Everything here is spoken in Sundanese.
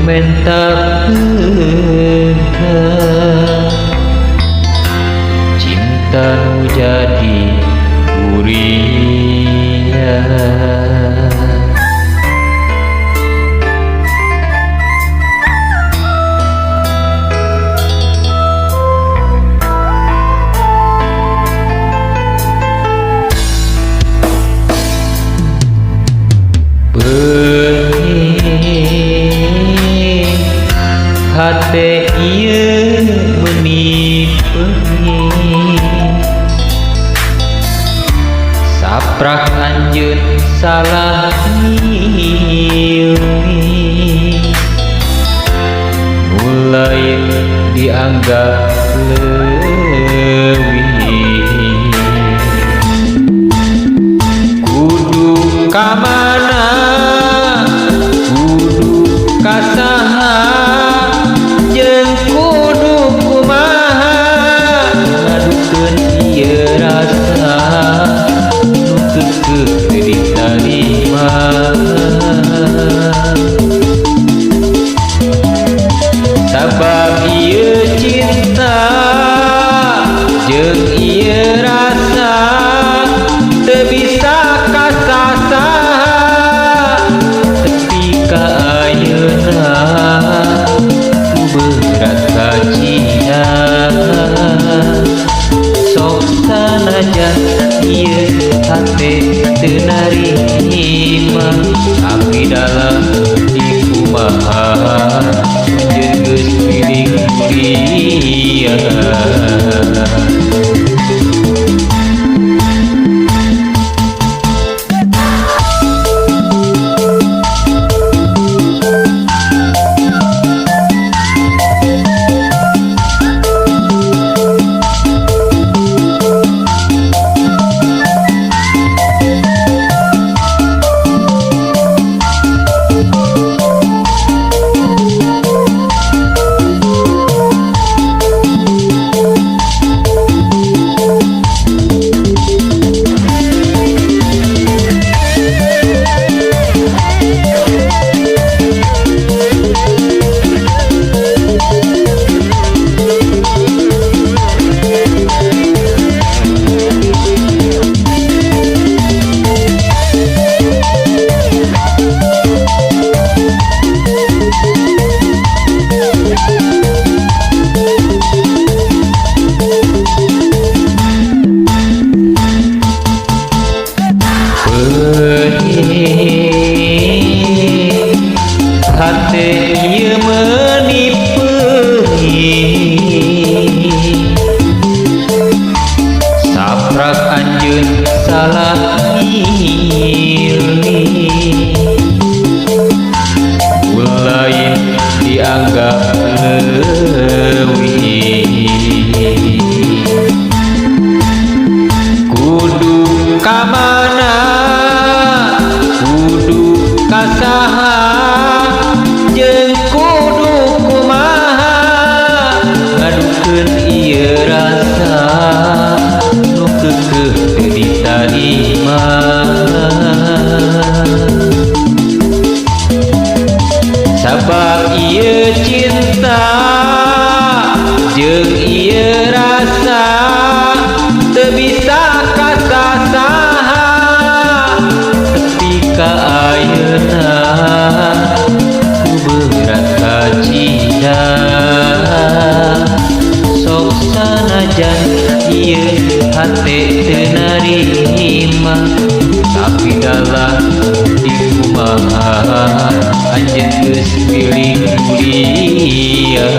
menta pegat cinta nu jadi kuria. Hate ieu meuni peungit saprak anjeun salah milih mulai dianggap leuwih kudu ka mana kudu ka saha jeung kudu kumaha ngadukeun ieu rasa nu keukeuh teu ditarima sabab ieu cinta jeung ieu rasa teu bisa kasasaha tepi ka ayeuna berat kacida sok sanajan ieu hate teu narima tapi dalam dikumaha anjeun geus milik dia. Hate ieu meuni peungit saprak anjeun salah milih mulai dianggap leuwih kudu ka mana kudu ka saha jeung kudu kumaha ngadukeun ieu rasa nu keukeuh teu ditarima sabab ieu cinta jeung ieu rasa teu bisa kasasaha tepi ka ayeuna berat kacida sok sanajan ieu hate teu narima tapi dalam dikumaha anjeun geus milik dia.